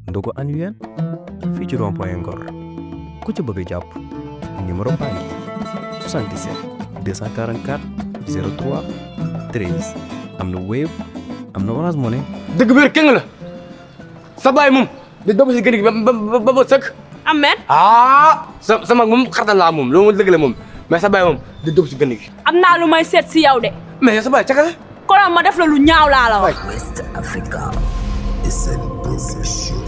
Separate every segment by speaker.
Speaker 1: ndogu annuel fii ci rond-point Ngor ku ci bëgg a jàpp numéro baa ngi 77 244 03 13 am na Wave am na Orange Money.
Speaker 2: dëgg bi kenn la sa baay moom di doog si gën gi ba sëkk.
Speaker 3: Amen.
Speaker 2: sa mag moom xartal laa moom loolu moom dëgg la moom mais sa baay moom di doog si gën gi.
Speaker 3: am naa lu may seet si yow de.
Speaker 2: mais sa baay caka la.
Speaker 3: konoon ma def la lu ñaaw laa la wax.
Speaker 4: West Africa is a production.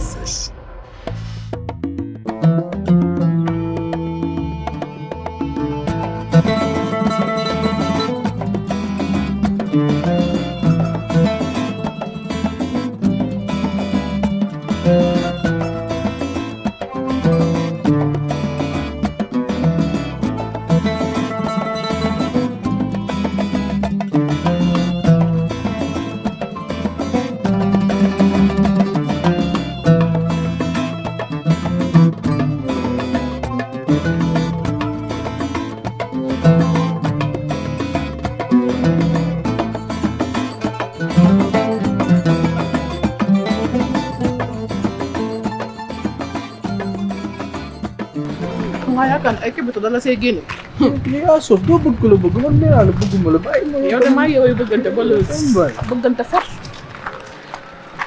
Speaker 5: Kan ay kebe to dala see génne.
Speaker 6: Ni yaa soof doo bëgg la bëgg man nee naa la bëgguma la bàyyi ma.
Speaker 5: yow de maa ngi yow bëggante ba léegi. bëggante force.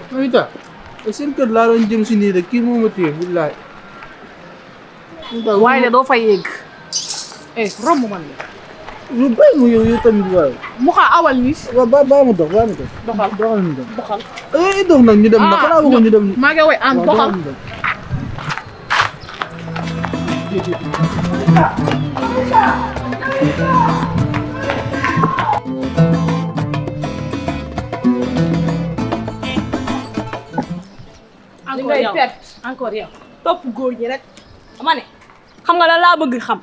Speaker 6: Mamita seen kër laa doon jëm si nii rek kii moo ma téye billaay.
Speaker 5: waaye de doo fa yegg. romb man la.
Speaker 6: lu bàyyi mu yow tamit waaye.
Speaker 5: mu xaa awal nii.
Speaker 6: waaw bàyyi ma dox bàyyi ma dox.
Speaker 5: doxal
Speaker 6: ñu dem.
Speaker 5: doxal.
Speaker 6: dox nag ñu dem nag xanaa bëggoon ñu dem.
Speaker 5: maa ngi woy an doxal.
Speaker 3: encore yow encore yow topp góor ñi rek dama ne xam nga la laa bëgg xam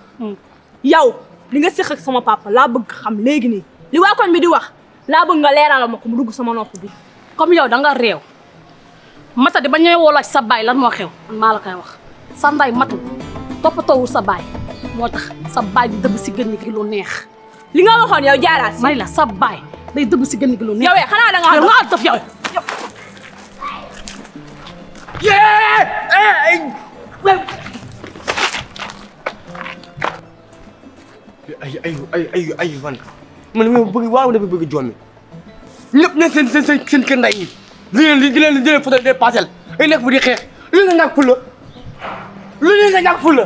Speaker 3: yow li nga séq ak sama papa laa bëgg xam léegi nii li waa koñ bi di wax laa bëgg nga leeral ma ko mu dugg sama nopp bi.
Speaker 7: comme yow da nga réew mata di ba ñëwee woo la sa baay lan moo xew man maa la koy wax sa nday matul toppatoowul sa baay moo tax sa baay di dëbb si gën gi lu neex.
Speaker 3: li nga waxoon yow jaaraat si.
Speaker 7: may la sa baay day dëbb si gën gi lu neex.
Speaker 3: yow xanaa da nga
Speaker 7: def yow.
Speaker 2: ay man li ma bëgg waaw dafa bëgg jommi ñëpp ne seen kër nday yi di leen photo des parcelles ay nekk bu di xeex lu ne ñàkk fulla lu ne ñàkk fulla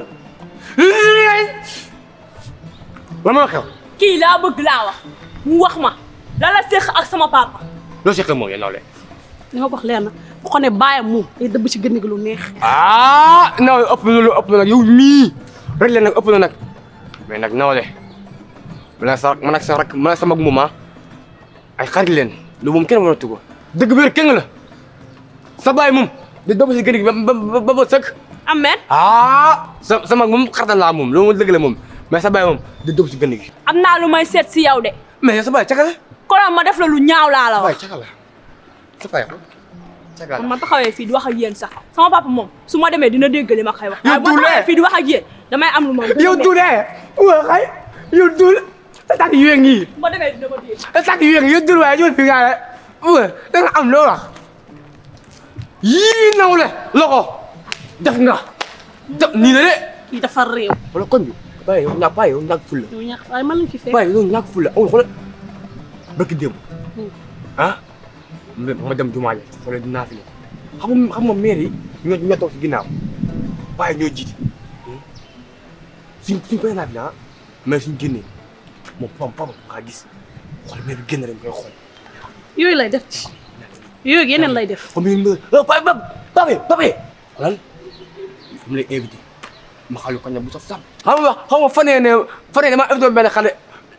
Speaker 2: la ma xew
Speaker 3: kii laa bëgg laa wax mu wax ma la la séq ak sama papa.
Speaker 2: loo seq moom yéen nawle
Speaker 7: li ma wax leer na bu ko ne baayam moom day dëbb si gën gi lu neex.
Speaker 2: nawle ëpp na nag yow mii rek leen nag ëpp na nag mais nag nawle man ak sa mag moom ay xarit leen lu moom kenn mënatu ko dëgg bi rek kenn la sa baay moom di doog si gën gi ba sëkk.
Speaker 3: Amen.
Speaker 2: sa mag moom xartal laa moom loolu moom dëgg la moom mais sa baay moom di doog si gën gi.
Speaker 3: am naa lu may seet si yow de.
Speaker 2: mais sa baay caka la.
Speaker 3: konoon ma def la lu ñaaw laa la wax.
Speaker 2: caka la sa baay caka la.
Speaker 3: ma taxawee fii di wax ak yéen sax sama papa moom su ma demee dina dégg li ma koy wax.
Speaker 2: yow
Speaker 3: waaye bu ma taxawee fii di wax ak yéen damay am lu ma.
Speaker 2: yow tuulee waa xay yow tuul tàkk yu ngi
Speaker 3: bu ma demee dina ko dégg.
Speaker 2: tàkk yu ngi yow tuul waaye yow fi nga da nga am loo wax yii naw la loxo def nga def nii la de.
Speaker 7: kii dafa réew.
Speaker 2: wala kon bi bàyyi yow ñàkk bàyyi yow ñàkk fulla
Speaker 7: yow ñàkk waaye man lañ fi fekk.
Speaker 2: bàyyi yow ñàkk fulla amul xoolal bëgg démb ma dem jumaa ji xoolal dinaa fi ne xam nga maire yi ñoo toog si ginnaaw bàyyi ñoo jiite suñ koy naa fi ne mais suñ génnee moom pam nga gis xool maire bi génn rek koy xool
Speaker 7: yooyu lay def ci yooyu yeneen lay def.
Speaker 2: comme ni mu Pape xoolal mu lay invité ma xalu ko bu saf saf. xam nga fanee dama invité benn xale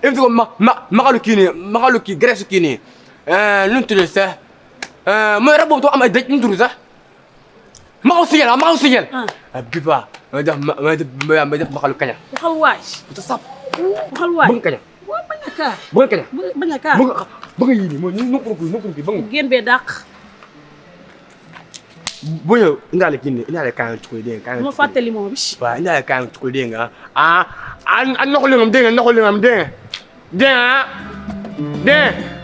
Speaker 2: invité ko ma xalu kii nii ma xalu kii Grèce kii nii nu mu tudd sax mooy rab boobu too am ay dëj nu mu tudd sax ma xaw signal. bi ba ma def ma xalu kaña.
Speaker 7: waxal waay.
Speaker 2: bu saf saf.
Speaker 7: waxal waay
Speaker 2: bëgg kaña.
Speaker 7: waaw bañ a kaa.
Speaker 2: bëgg kaña.
Speaker 7: bañ a kaa.
Speaker 2: bëgg yii nii mooy nukkuru kii bëgg nga.
Speaker 7: génn bee dàq.
Speaker 2: boo ñëw indaale kii nii indaale kaayam tukul dégg nga.
Speaker 7: ma fàtte limon bi.
Speaker 2: waaw indaale kaayam tukul dégg nga ndoxu lingam dégg nga ndoxu lingam dégg nga dégg nga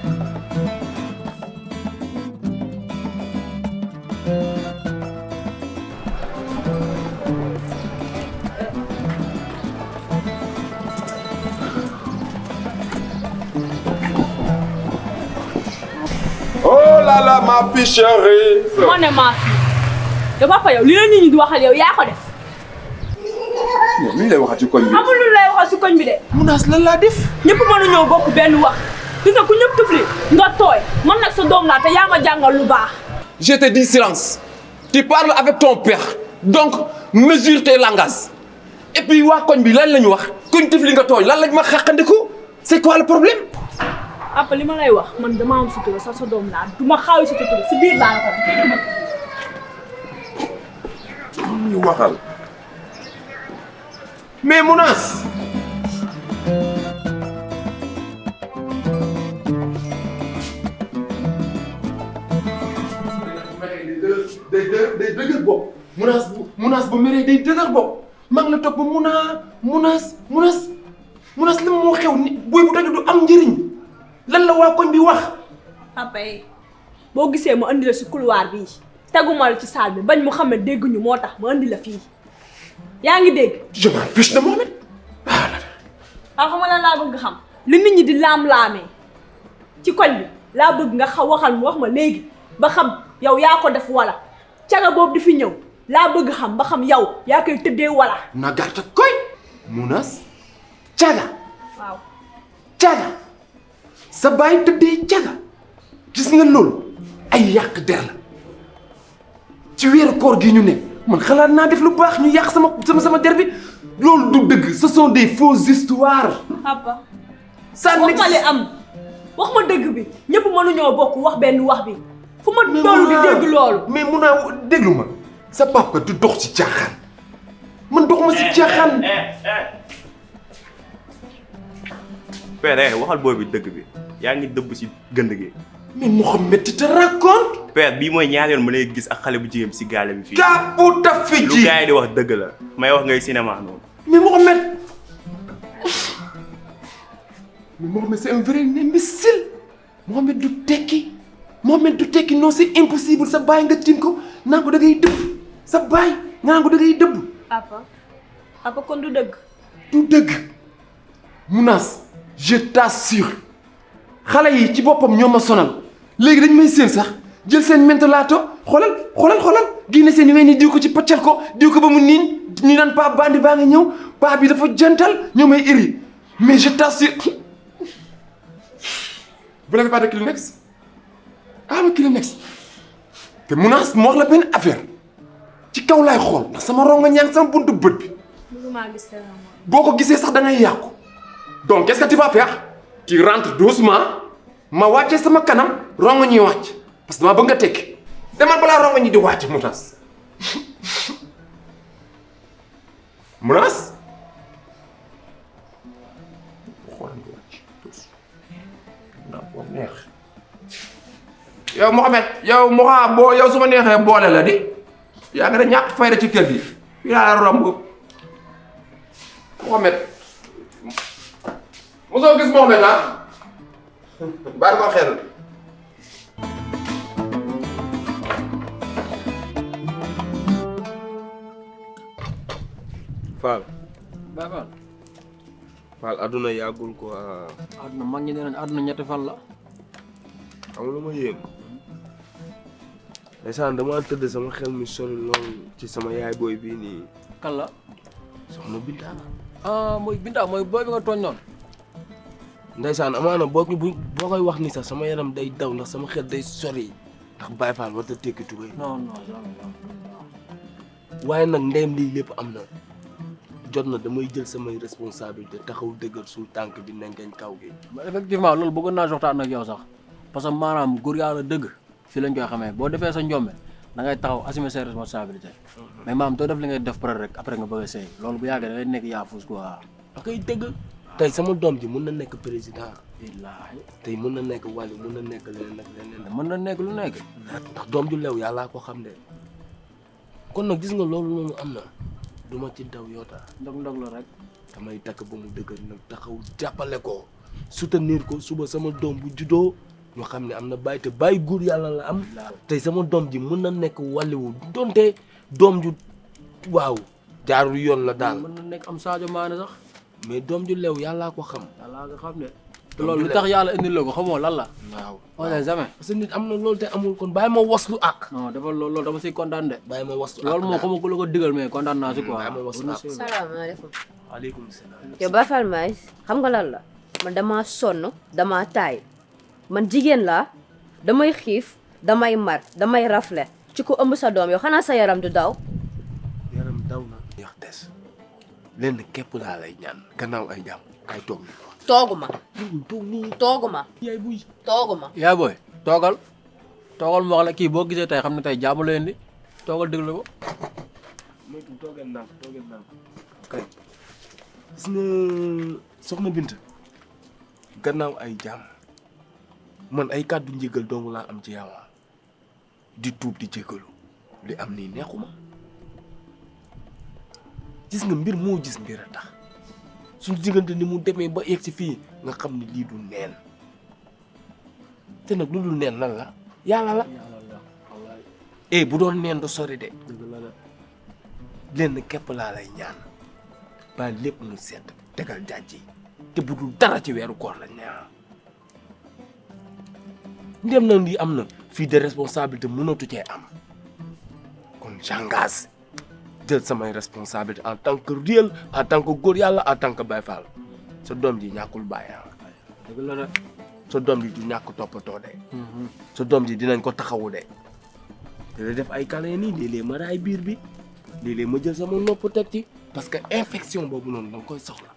Speaker 8: ma fille chérie.
Speaker 3: moo ne maa fi te papa yow li la nit ñi di waxal yow yaa ko def.
Speaker 8: yow li ñu lay waxal ci koñ bi.
Speaker 3: amul lu lay waxal si koñ bi de.
Speaker 6: Mounass lan laa def.
Speaker 3: ñëpp mënuñoo bokk benn wax gis nga ku ñëpp tufli nga tooy man nag sa doom laa te yaa ma jàngal lu baax.
Speaker 8: Je te dis silence. Tu parles avec ton père. Donc, mesure tes langages. Et puis, waa koñ bi lan la ñu wax. kuñ def li nga tooñ lan lañ ma xàqandiku. C'est quoi le problème?
Speaker 3: papa li ma lay wax man dama am sutura sax sa doom laa du ma xaawi sa sutura si biir laa la ko
Speaker 8: ñu waxal. mais Mounass. day dëgër bopp. Mounass bu meree day dëgër bopp. maa ngi la topp Mounass li moo xew ni booy bu dëgg du am njëriñ lan la waa koñ bi wax.
Speaker 3: papa yi boo gisee ma andi la si couloir bii teguma la ci salle bi bañ mu xam ne dégguñu moo tax ma andi la fii yaa ngi dégg.
Speaker 8: je m'en fiche de Mohamed.
Speaker 3: waaw xam nga lan laa bëgg xam li nit ñi di laam-laamee ci koñ bi laa bëgg nga waxal mu wax ma léegi ba xam yow yaa ko def wala caga boobu di fi ñëw laa bëgg xam ba xam yow yaa koy tëddee wala.
Speaker 8: na gàtta koy. Mounass caga.
Speaker 3: waaw
Speaker 8: caga sa baay tëddee caga gis nga loolu ay yàq der la ci weeru koor gi ñu ne man xalaat naa def lu baax ñu yàq sama der bi loolu du dëgg ce sont des fausses histoires.
Speaker 3: papa
Speaker 8: ça
Speaker 3: wax ma li am wax ma dëgg bi ñëpp mënuñoo bokk wax benn wax bi fu ma doolu di dégg loolu.
Speaker 8: mais mun naa déglu ma sa papa du dox ci caaxaan man doxuma ci caaxaan.
Speaker 1: père waxal booy bi dëgg bi yaa ngi dëbb si gënd gi.
Speaker 8: mais Mouhamed tu te racontes.
Speaker 1: père bii mooy ñaar yoon ma lay gis ak xale bu jigéen bi si gaale bi fii.
Speaker 8: kaapu taf fi
Speaker 1: lu
Speaker 8: ji
Speaker 1: gars yi di wax dëgg la may wax ngay cinéma noonu.
Speaker 8: mais Mouhamed c'est un vrai imbécile. Mouhamed du tekki non c'est impossible sa baay nga tiim ko naan ko da ngay dëbb sa baay nga naan ko da ngay dëbb.
Speaker 3: papa kon du dëgg.
Speaker 8: du dëgg Mounass je t'assure xale yi ci boppam ñoo ma sonal léegi dañ may seen sax jël seen mentolaato xoolal génne seen ween yi diw ko ci paccal ko diw ko ba mu niin ñu naan paa bandi baa nga ñëw paa bi dafa jantal ñoo may iri mais je t'assure. Vous n'avez pas de Kleenex? Ah ma Kleenex te Mounass mu wax la benn affaire ci kaw laay xool ndax sama ronga ñaan sama buntu bët bi boo ko gisee sax da ngay yàqu donc qu'est-ce que tu vas faire? Tu rentres doucement ma wàccee sama kanam ronga ñuy wàcc parce que dama bëgg nga tekki demal balaa ronga ñi di wàcc Mounass. Mounass yow Mohamed yow Moha boo yow su ma neexee boole la di yaa ngi da ñàkk fayda ci kër gi fii laa la romb Mohamed mosoo gis Mohamed ah baal ko xel.
Speaker 9: Fall
Speaker 6: Baye Fall.
Speaker 9: Fall adduna yàggul quoi.
Speaker 6: àdduna mag ñi nee nañ àdduna ñetti fan la.
Speaker 9: xam nga lu ma yéem. ndeysaan dama tëdd sama xel mi sori lool ci sama yaay booy bii nii.
Speaker 6: kan la.
Speaker 9: soxna Binta.
Speaker 6: mooy Binta mooy booy bi nga tooñ noonu.
Speaker 9: ndeysaan amaana boo koy wax ni sax sama yaram day daw ndax sama xel day sori ndax Baye Fall war ta tekki tubéy.
Speaker 6: non.
Speaker 9: waaye nag ndeyam lii lépp am na jot na damay jël samay responsabilité taxaw dëggal suñu tànk bi nengeñ kaw gi.
Speaker 6: effectivement loolu bëggoon naa waxtaan ak yow sax parce que maanaam góor yàlla dëgg fii lañ koy xamee boo defee sa njombe da ngay taxaw assumer ses responsabilités mais maam doo def li ngay def pare rek après nga bëgg a seey loolu bu yàggee da ngay nekk yaafus quoi.
Speaker 9: da koy dëgg tey sama doom ji mën na nekk président.
Speaker 6: wallaahi
Speaker 9: tey mën na nekk wàllu mën na nekk leneen ak leneen.
Speaker 6: mën na nekk lu nekk.
Speaker 9: ndax doom ju lew yàllaa ko xam de kon nag gis nga loolu noonu am na du ma ci daw yoota.
Speaker 6: ndog la rek.
Speaker 9: damay takk ba mu dëgër nag taxaw jàppale ko soutenir ko suba sama doom bu juddoo ñu xam ne am na bàyyi te bàyyi góor yàlla la am. tey sama doom ji mën na nekk wàlliwu donte doom ju waaw jaarul yoon la daal.
Speaker 6: mën na nekk am Sadio Mané sax.
Speaker 9: mais doom ju lew yàllaa ko xam.
Speaker 6: yàllaa nga xam ne. te loolu li tax yàlla indil la ko xamoo lan la.
Speaker 9: waaw
Speaker 6: on sait jamais.
Speaker 9: parce que nit am na loolu te amul kon bàyyi ma waslu ak.
Speaker 6: non dafa loolu dama siy kontaan de.
Speaker 9: bàyyi ma waslu ak
Speaker 6: loolu moom xamu ko la ko digal mais kontaan naa si quoi.
Speaker 9: bàyyi ma waslu ak.
Speaker 10: salaamaaleykum.
Speaker 9: waaleykum salaam.
Speaker 10: yow Baye Fall Maye xam nga lan la man damaa sonn damaa taay man jigéen laa damay xiif damay mar damay rafle ci ko ëmb sa doom yow xanaa sa yaram du daw.
Speaker 9: yaram daw na. yax des lenn képp laa lay ñaan gannaaw ay jàmm ay toog ni
Speaker 10: tooguma
Speaker 9: toog nii
Speaker 10: tooguma
Speaker 9: yaay buy
Speaker 10: tooguma.
Speaker 6: yaa booy toogal mu wax la kii boo gisee tey xam ne tey jaamu la indi toogal déglu ko.
Speaker 9: moytu toogal naa kay gis nga soxna Binta gannaaw ay jàmm man ay kàddu njégal dong laa am ci yow di tuub di jégalu li am nii neexuma gis nga mbir moo gis mbir a tax suñu diggante ni mu demee ba yegg si fii nga xam ne lii du neen te nag lu dul neen lan la yàlla la bu doon neen du sori de lenn képp laa lay ñaan ba lépp mu sedd tegal jàjj yi te bu dul dara ci weeru koor la ñaan ndem na lii am na fii de responsabilité mënatu cee am kon j'engage jël samay responsabilité en tant que réel en tant que góor yàlla en tant que Baye Fall sa doom ji ñàkkul bàyyi
Speaker 6: dëgg la de.
Speaker 9: sa doom ji du ñàkk toppatoo de sa doom ji dinañ ko taxawu de te la def ay câlin nii léeg-léeg ma raay biir bi léeg-léeg ma jël sama nopp teg ci parce que infection boobu noonu da nga koy soxla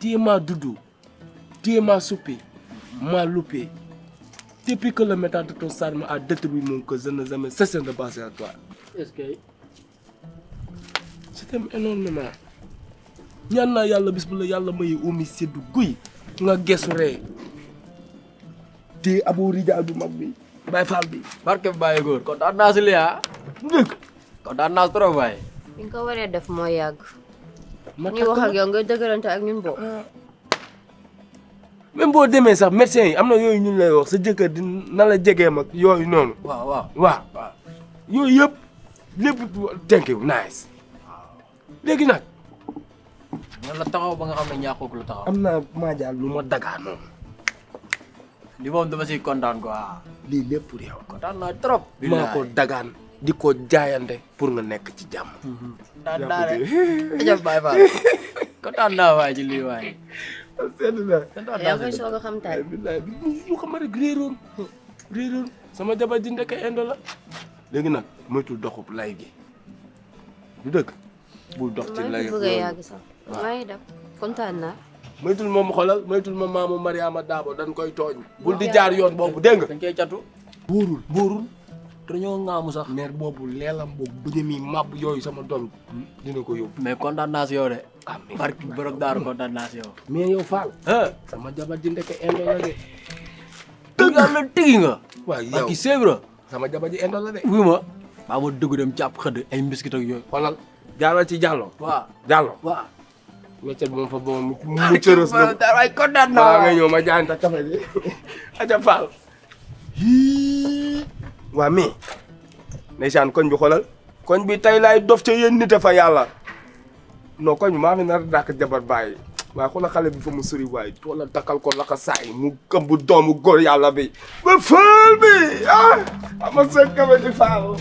Speaker 9: téye maa dudd téye maa suppi maa luppee depuis que le métal de ton sarme a détruit mon cœur je n'ai jamais cessé de penser à toi.
Speaker 6: est-ce que.
Speaker 9: je t'aime énormément ñaan naa yàlla bis bu la yàlla may omi seddu guy nga gesu ree te abo rijaal bu mag bi Baye Fall bi
Speaker 6: barke Baye góor kontaan naa si lii ah.
Speaker 9: dëgg
Speaker 6: kontaan naa trop Baye.
Speaker 10: li nga ko waree def moo yàgg.
Speaker 9: ma
Speaker 10: ñuy wax ak yow ngay dëgërante ak ñun boobu.
Speaker 9: même boo demee sax médecin yi am na yooyu ñu lay wax sa jëkkër di na la jegee mag yooyu noonu waaw yooyu yëpp lépp thank you nice léegi nag
Speaker 6: man la taxaw ba nga xam ne ñàkkooku la taxaw.
Speaker 9: am naa maajaal lu ma dagaa noonu
Speaker 6: li moom dama siy kontaan quoi.
Speaker 9: lii lépp pour yow
Speaker 6: kontaan naa trop.
Speaker 9: maa ko dagaan di ko jaayante pour nga nekk ci jàmm.
Speaker 6: kontaan naa de jërëjëf Baye Fall kontaan naa waay ci lii waay.
Speaker 9: seetlu naa.
Speaker 10: yaa koy soog a xam tay.
Speaker 9: billaay bi ñu xam rek réeroon sama jabar ji ndeke indo la. léegi nag moytul doxub lay gi du dëgg. bul dox ci lay
Speaker 10: bëgg a yàgg sax maa ngi dem kontaan naa.
Speaker 9: moytul moom xoolal moytul ma maamu Mariama Daabo dañ koy tooñ. bul di jaar yoon boobu dégg nga.
Speaker 6: dañ koy catu.
Speaker 9: buurul.
Speaker 6: te ñoo ŋaamu sax.
Speaker 9: neer boobu leelam boobu bëñëm yi màbb yooyu sama doom dina ko yóbbu.
Speaker 6: mais kontaan naa si yow de. barki borom daaru kontaan naa si yow.
Speaker 9: mais yow Fall. sama jabar ji ndeke indo la de.
Speaker 6: dëgg yàlla tigi nga.
Speaker 9: waaw yow
Speaker 6: barki Sèvres.
Speaker 9: sama jabar ji indo la de.
Speaker 6: wuy ma. baa ma dugg dem jàpp xëdd ay mbiskit ak yooyu.
Speaker 9: xoolal jàllal ci Diallo.
Speaker 6: waaw
Speaker 9: Diallo.
Speaker 6: waaw.
Speaker 9: weccet moom fa ba mu cërës na.
Speaker 6: ay kontaan naa
Speaker 9: waaw nga ñëw ma jaayante café bi. aja Fall. waa mais. ndeysaan koñ bi xoolal. koñ bi tey laay dof ca yéen nit a fa yàlla. non koñ bi maa fi nar a dàq jabar bàyyi. waaye xoolal xale bi fa mu sori waaye wala takkal ko la ko saay mu ëmb doomu góor yàlla bi. ba Fall bi ah. ama sa café di Fall.